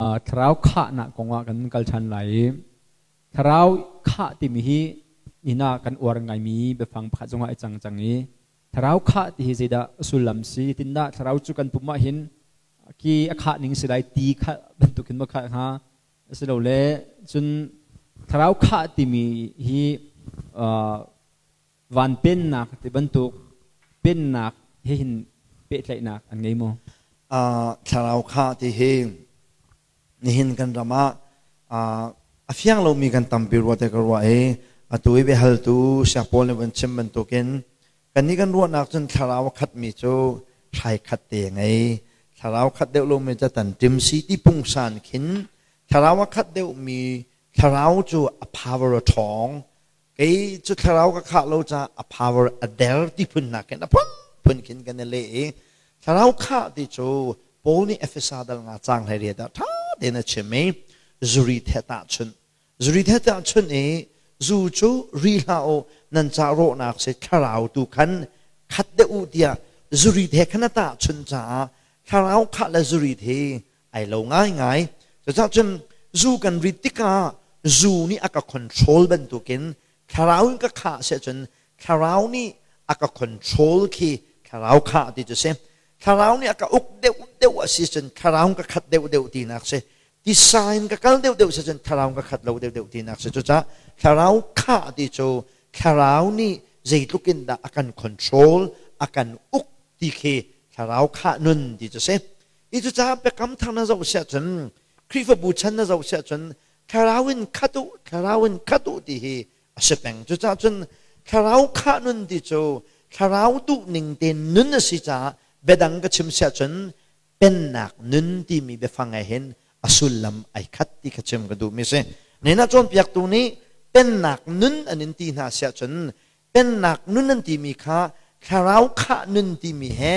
Thlarau khahnak kongah kan kal ṭhan lai i thlarau khah timi hi nihin ah kan uar ngaimi biafang pakhat zongah i cang cang i thlarau khah ti hi zeidah sullam si tindah thlarau cu kan pum ah hin ki a khah ning si lai ti kha bantukin ma khah hnga asilole cun thlarau khah timi hi van pennak ti bantuk pennak he hin pehtlaihnak an ngei maw? Thlarau khah ti hi nihin kan ram ah a fiang lomi kan tampi rua te ka ruah i atu i biahaltu siak pawl nih van chim bantukin kannih kan ruahnak cun thlarau a khatmi cu hrai khat te a ngei thlarau khat deuh lomi cu tan ṭim si ti pungsan khin thlarau a khat deuhmi thlarau cu a power a ṭhawng Kei cu thlarau ka khah lo caah a power a der ti phun nakin a phunphun khin kan i leh i thlarau khah ti cu Paul nih Efesa dal nga caang hlei riat ah ṭha tein a chim i zuri the tahchunh zuri the tahchunh i zu cu ri hlah u nan ca rawhnak si thlarau tu khan khat deuh u tiah zuri the khan a tahchunh caah thlarau khah le zuri the ai lo ngaingai. Cucaah cun zu kan rit tikah zu nih a ka control bantukin thlarau in ka khah si ahcun thlarau nih a ka control khi thlarau khah ti cu si. Thlarau nih a ka uk deuh deuh a si cun thlarau ka khat deuh deuh tinak si. Tisa in ka kal deuh deuh si cun thlarau ka khat lo deuh deuh tinak si. Cucaah thlarau khah ti cu thlarau nih zeitluk in dah a kan control, a kan uk ti khi thlarau khah nun ti cu si. Hi cucaah biakam thar na zoh siah cun Khrihfabu chan na zoh siah cun thlarau in khat u thlarau in khat u ti hi a si peng. Cucaah cun thlarau khah nun ti cu thlarau duh ning te nun a si caah biadang ka chim siah cun pennak nun timi biafang he hin a sullam ai khat ti kha chim ka duhmi si. Nina cawnpiaktu nih pennak nun an in ti hna siah cun pennak nun an timi kha thlarau khah nun timi he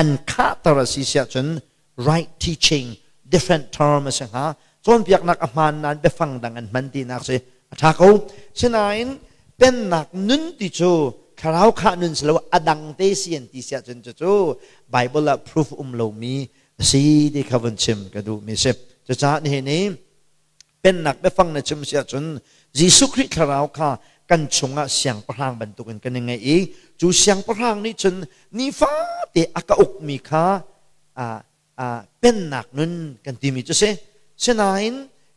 an khahter a si siah cun right teaching different term a si hnga cawnpiaknak a hmaan nain biafang dang an hman tinak si a ṭha ko sinain pennak nun ti cu thlarau khah nun si lo a dang te si an ti siah cun cucu Bible ah proof um lomi a si ti kha vun chim ka duhmi si cucaah nihin i pennak biafang na chim si ahcun Jesuh Khrih thlarau kha kan chungah siangpahrang bantukin kan i ngeih i cu siangpahrang nih cun nifate a ka ukmi kha pennak nun kan timi cu si. Sinain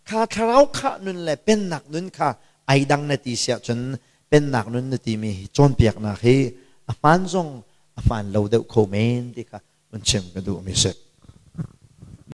kha thlarau khah nun le pennak nun kha ai dang na ti si ahcun pennak nun na timi cawnpiaknak hi a hmaan zong a hmaan lo deuh kho men ti kha vun chim ka duhmi si.